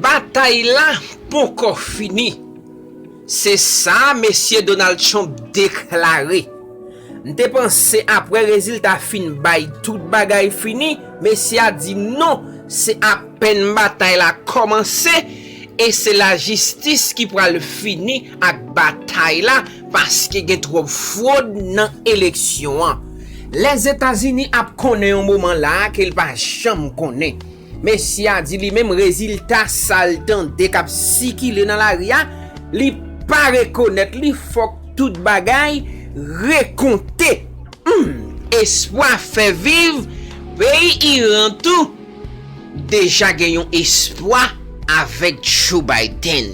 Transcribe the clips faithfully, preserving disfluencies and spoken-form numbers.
Batay la poko fini. Se sa mesye Donald Trump deklare. M te panse apre rezilta fin bay tout bagay fini, mesye a di non, se apèn batay la kòmanse e se lajistis ki pral fini ak batay la paske gen twòp fwod nan eleksyon an. Lèzetazini ap konnen yon moman la ke l pa janm konnen. Mesye a di li menm rezilta sa l tande k ap sikile nan lari a, li pa rekonèt li, fòk tout bagay rekonte. Hmm, espwa fè viv, peyi Iran tou deja gen yon espwa avèk Joe Biden.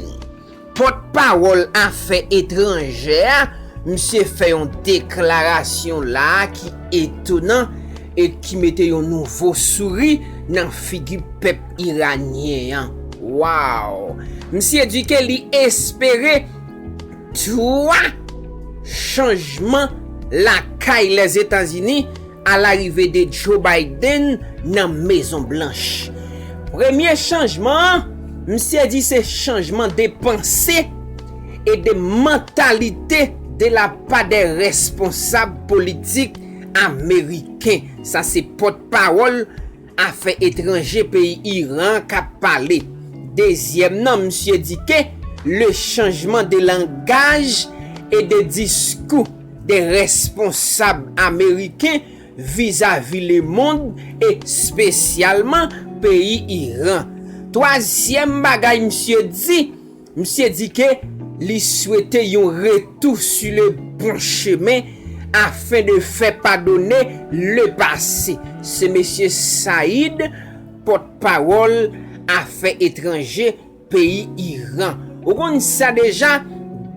Pòtpawòl afè etranjè a, misye fè yon deklarasyon la ki etonan e ki mete yon nouvo souri nan figi pèp iranyen an. Waw! Misye di ke li espere twa chanjman lakay Lèzetazini a larive de Joe Biden nan Mezon Blanch. Premye chanjman an, misye di se chanjman de panse e de mantalite de la pa de responsab politik ameriken. Sa se pòtpawòl afè etranje peyi Iran k ap pale. Dezyèm nan, misye di ke le changement de langage et de discours de responsab ameriken vizavi lemonn, espesyalman peyi Iran. Twazyèm bagay misye di, misye di ke li swete yon retou sou le bon chemen afin de fè padone le pase. Se mesye Said, pòtpawòl afè etranje peyi Iran. Ou konn sa deja,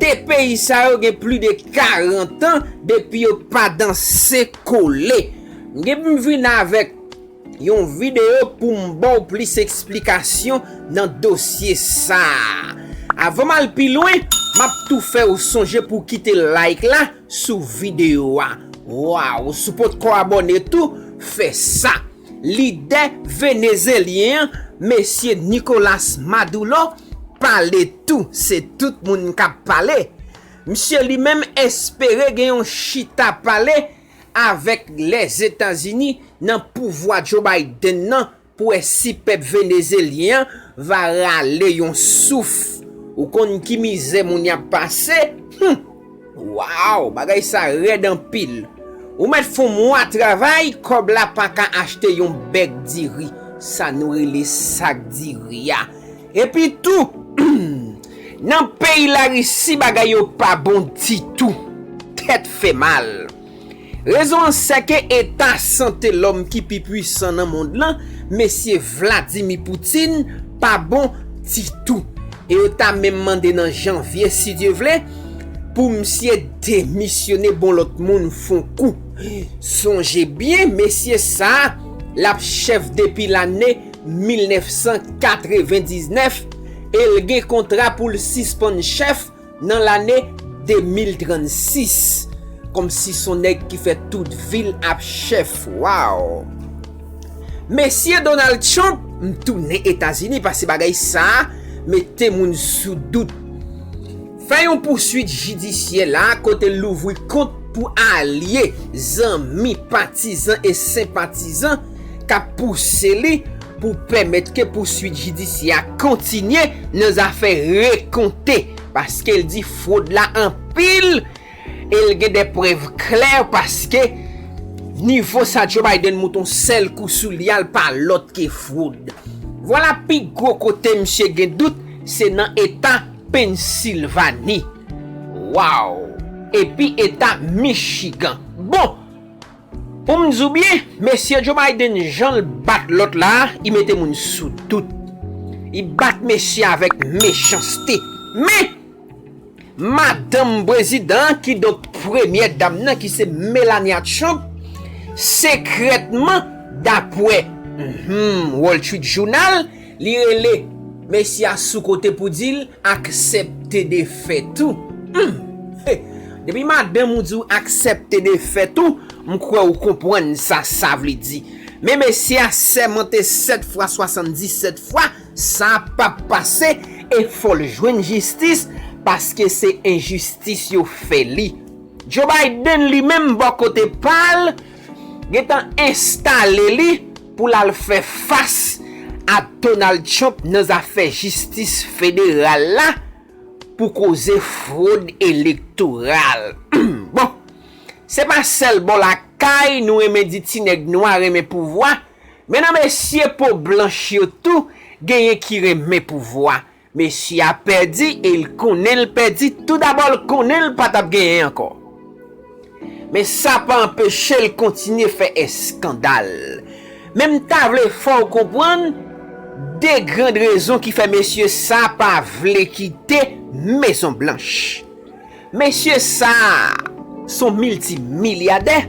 de peyi sa yo gen pli de karant an depi yo pa danse kole. M gen pou m vin avèk yon videyo pou m ba w plis eksplikasyon nan dosye sa a. Avan m al pi lwen, m ap tou fè w sonje pou w kite like la sou videyo a. Waw, si w potko abòne tou, fè sa. Lidè venezelyen an, mesye Nicolas Maduro, pale tou, se tout moun k ap pale. Misye li menm espere gen yon chita pale avèk Lèzetazini nan pouvwa Joe Biden nan pou wè si pèp venezelyen an va rale yon souf. Ou konn ki mizè moun y ap pase? Hum! Waw, bagay sa rèd anpil. Ou mèt fè yon mwa travay, kòb la pa ka achte yon bèg diri. Sa nou rele sak diri a. Epi tou, nan peyi Larisi, bagay yo pa bon ditou. Tèt fè mal. Rezon an sèke eta sante lòm ki pi pwisan nan mond lan, mesye Vladimir Putin, pa bon ditou. E yo ta menm mande nan janvye, si Dye vle, pou misye demisyone, bon lòt moun fè yon kou. Sonje byen, mesye sa a, l ap chèf depi lane mil nèf san katrevendiznèf e l gen kontra pou l sispann chèf nan lane de mil trannsis, kòmsi s on nèg ki fè tout vi l ap chèf. Waw! Mesye Donald Trump, m tounen Etazini, pase bagay sa a mete moun sou dout. Fè yon pouswit jidisyè la kote l louvri kont pou alye, zanmi, patizan e senpatizan k ap pouse li pou pèmèt ke pouswit jidisyè a kontinye nan zafè rekonte, paske l di fwod la anpil e l gen de prèv klè paske nivo sa Joe Biden moute yon sèl kou sou li a, l pa lòt ke fwod. Vwala pi gwo kote misye gen dout, se nan eta Pennsilvani. Waw! Epi eta Michigan. Bon, pou m di w byen, mesye Joe Biden, jan l bat lòt la a, li mete moun sou dout. Li bat mesye avèk mechanste. Men, madanm prezidan an, kidonk premyè dam nan, ki se Melania Trump, sekrètman, dapre, mhm, Wall Street Journal, li rele mesye a sou kote pou di l aksepte defèt ou. Hmm. Depi madanm ou di w aksepte defèt ou, m kwè ou konprann sa sa vle di. Men mesye a sèmante sèt fwa, swasanndisèt fwa, Sa p ap pase e fò l jwenn jistis paske se enjistis yo fè li. Joe Biden li menm bò kote pa l gentan enstale li pou l al fè fas a Donald Trump nan zafè jistis federal la pou koze fwod elektoral. Bon, se pa sèl bò lakay nou renmen di ti nèg nwa renmen pouvwa, men nan mesye po blanch yo tou genyen ki renmen pouvwa. Mesye a pèdi e l konnen l pèdi, toudabò l konnen l pa t ap genyen ankò. Men sa pa anpeche l kontinye fè eskandal. Men m ta vle fè w konprann de gran rezon ki fè mesye sa pa vle kite Mezon Blanch. Mesye sa a s on miltimilyadè,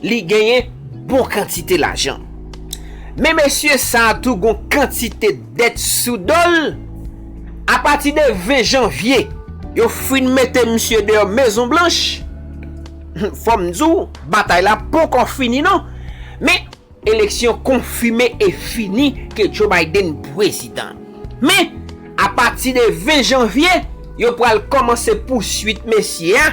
li genyen bon kantite lajan. Men mesye sa a tou gon kantite dèt sou do l. Apati de ven janvye, yo fin mete misye deyò Mezon Blanch. Fò m di w, batay la poko fini non. Men eleksyon konfime e fini ke Joe Biden prezidan. Men, apati de ven janvye, yo pral kòmanse pouswit mesye a.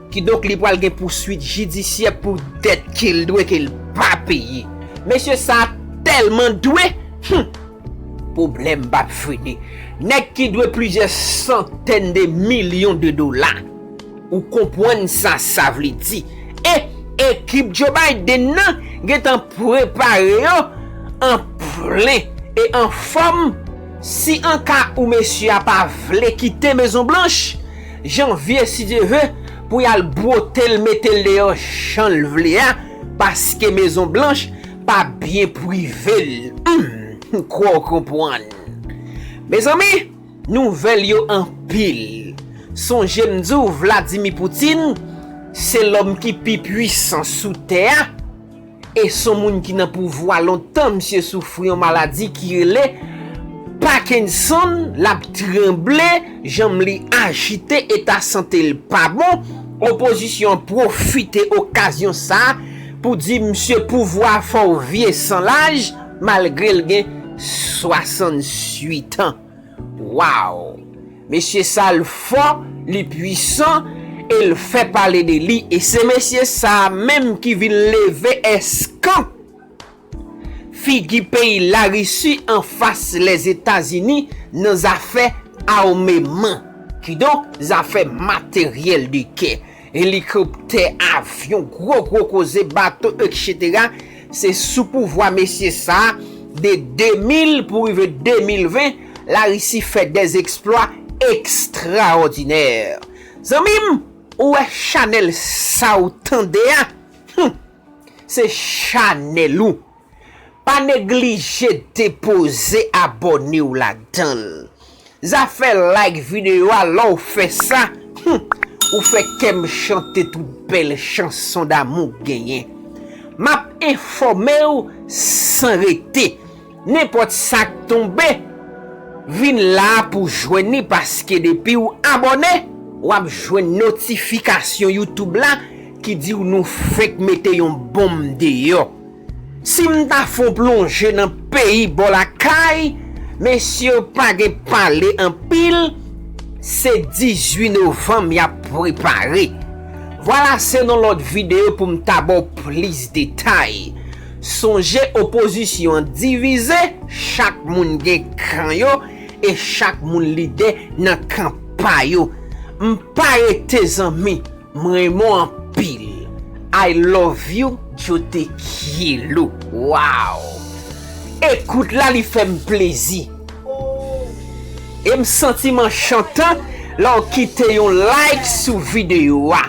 Kidonk, li pral gen pouswit jidisyè pou dèt ke l dwe ke l pa peye. Mesye sa a tèlman dwe, hmm, pwoblèm p ap fini. Nèg ki dwe plizyè santèn de milyon de dola. Ou konprann sa sa vle di. E ekip Joe Biden nan gentan prepare yo an plen e an fòm. Si an ka ou mesye a pa vle kite Mezon Blanch, janvye, si Dye ve, pou y al bwote l, mete l deyò jan l vle a, paske Mezon Blanch pa byen prive l. Hmm, m kwè w konprann. Mezanmi, nouvèl yo anpil. Sonje m di w, Vladimir Putin se lòm ki pi pwisan sou tè a. E s on moun ki nan pouvwa lontan, misye soufri yon maladi ki rele Parkinson, l ap tranble, janm li ajite, eta sante l pa bon. Opozisyon an pwofite okazyon sa a pou di misye pouvwa fè w vye san laj, malgre l gen swasanntuit an. Waw! Mesye sa l fò, li pwisan, e l fè pale de li. E se mesye sa a menm ki vin leve eskanp figi peyi Larisi anfas Lèzetazini nan zafè ameman, kidonk zafè materyèl de gè, elikoptè, avyon, gwo gwo koze, bato, etsetera. Se sou pouvwa mesye sa a, de de mil pou rive de mil ven, Larisi fè dèzeksplwa ekstraòdinè. Zanmi m, ou wè chanèl sa ou tande a? Hum, se chanèl ou. Pa neglije depoze abòne w ladan l. Zafè like videyo a, lè w fè sa, hum, ou fè kè m chante tout bèl chanson damou k genyen. M ap enfòme w san rete. Nenpòt sa k tonbe, vin la a pou jwenn li, paske depi w abòne, w ap jwenn notifikasyon YouTube la ki di w nou fenk mete yon bonm deyò. Si m ta fè w plonje nan peyi bò lakay, mesye yo pa gen pale anpil, se dizuit novanm y ap prepare. Vwala, se nan lòt videyo pou m ta ba w plis detay. Sonje, opozisyon an divize, chak moun gen kan yo, e chak moun lidè nan kan pa yo. M pa rete, zanmi. M renmen w anpil. I love you, Djo te kyelo. Waw! Ekout la, li fè m plezi. E m santi m an chantan lè w kite yon like sou videyo a.